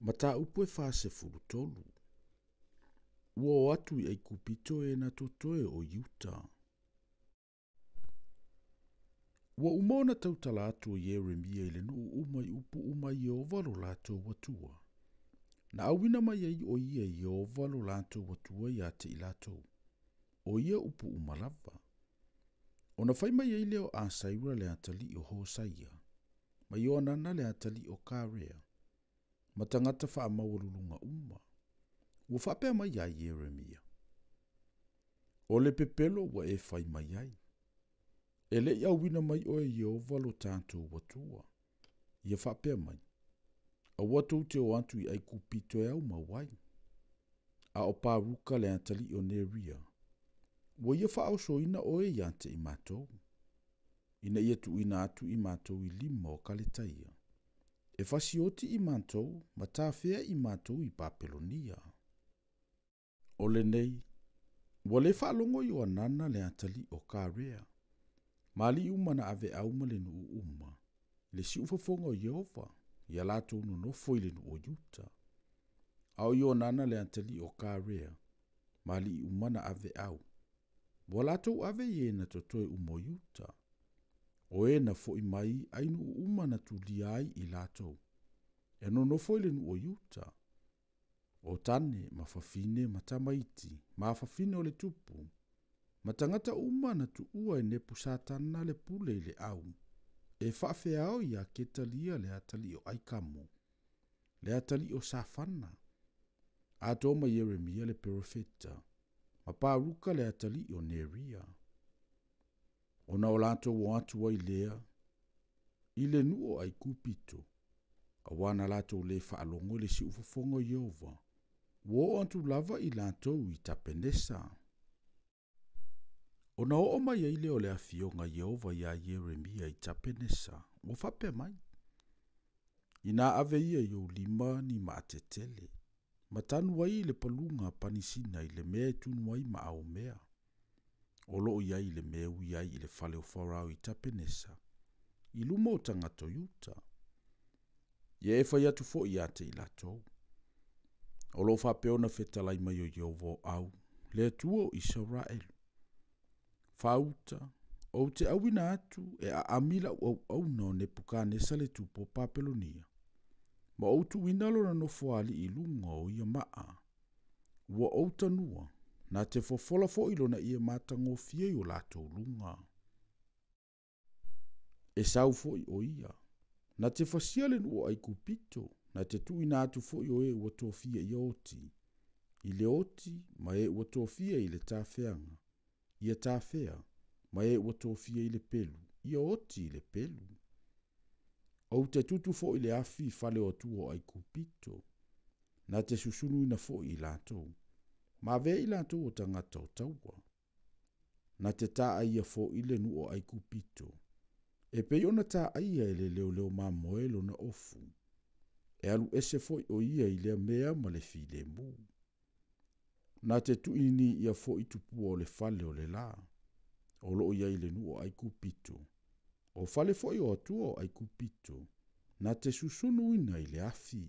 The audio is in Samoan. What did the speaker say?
Mataupu e 43. Ua o atu i Aikupito e na totoe o Iuta. Ua uma ona tautala atu o Ieremia i le nuu uma i upu uma a Ieova lo latou Atua. Na auina mai ai o ia e Ieova lo latou Atua ia te i latou. O ia upu uma lava. Ona fai mai ai lea o Asaira le atalii o Hosaia, ma Ioanana le atalii o Karea, ma tagata faamaualuluga uma. Ua faapea mai ia Ieremia, O le pepelo ua e fai mai ai. E le i auina mai oe e Ieova lo tatou Atua. Ia faapea mai, Aua tou te o atu i Aikupito e aumau ai. A o Paruka le atalii o Neria, ua ia faaosoina oe ia te i matou, ina ia tuuina atu i matou i lima o Kaletaia, e fasioti i matou ma tafea i matou i Papelonia. O lenei, ua le faalogo Ioanana le atalii o Karea, ma alii uma na aveau ma le nuu uma, i le siufofoga o Ieova, ia latou nonofo i le nuu o Iuta. A o Ioanana le atalii o Karea, ma alii uma na aveau, ua latou ave i e na totoe uma o Iuta, o e na foi mai ai nuu uma na tulia ai i latou, e nonofo i le nuu o Iuta, o tane ma fafine ma tamaiti, ma fafine o le tupu, ma tagata uma na tuua e Nepusatana le pule i le au, e faafeao ia Ketalia le atalii o Aikamo, le atalii o Safana, atoa ma Ieremia le perofeta, ma Paruka le atalii o Neria. Ona o latou o atu ai lea i le nuu o Aikupito, auā na latou lē faalogo i le siufofoga o Ieova, ua oo atu lava i latou i Tapenesa. Ona oo mai ai lea o le afioga a Ieova iā Ieremia i Tapenesa, ua faapea mai, Inā ave ia i ou lima ni maatetele, ma tanu ai i le paluga a panisina i le mea e tunu ai maaomea, o loo i ai i le mea e ui ai i le fale o Farao i Tapenesa, i luma o tagata o Iuta. Ia e fai atu foi ia te i latou, O lo o faapea ona fetalai mai o Ieova o au, le Atua o Isaraelu, Faauta, ou te auina atu e aami lau auauna o Nepukanesa le tupu o Papelonia, ma ou tuuina lona nofoalii i luga o ia maa, ua ou tanua, na te fofola foi lona ie matagofie i o latou luga. E sau foi o ia, na te fasia le nuu o Aikupito, na te tuuina atu foi o e ua tofia ia oti, i le oti, ma e ua tofia i le tafeaga, ia tafea, ma e ua tofia i le pelu, ia oti i le pelu. Ou te tutu foi le afi i fale o atua o Aikupito, na te susunuina foi i latou, ma avea i latou o tagata o taua. Na te taaia foi le nuu o Aikupito, e pei ona taaia e le leoleo mamoe lona ofu, e alu ese foi o ia i lea mea ma le filemu. Na te tuuiniinia foi tupua o le fale o le la, o loo i ai i le nuu o Aikupito, o fale foi o atua o Aikupito, na te susunuina i le afi.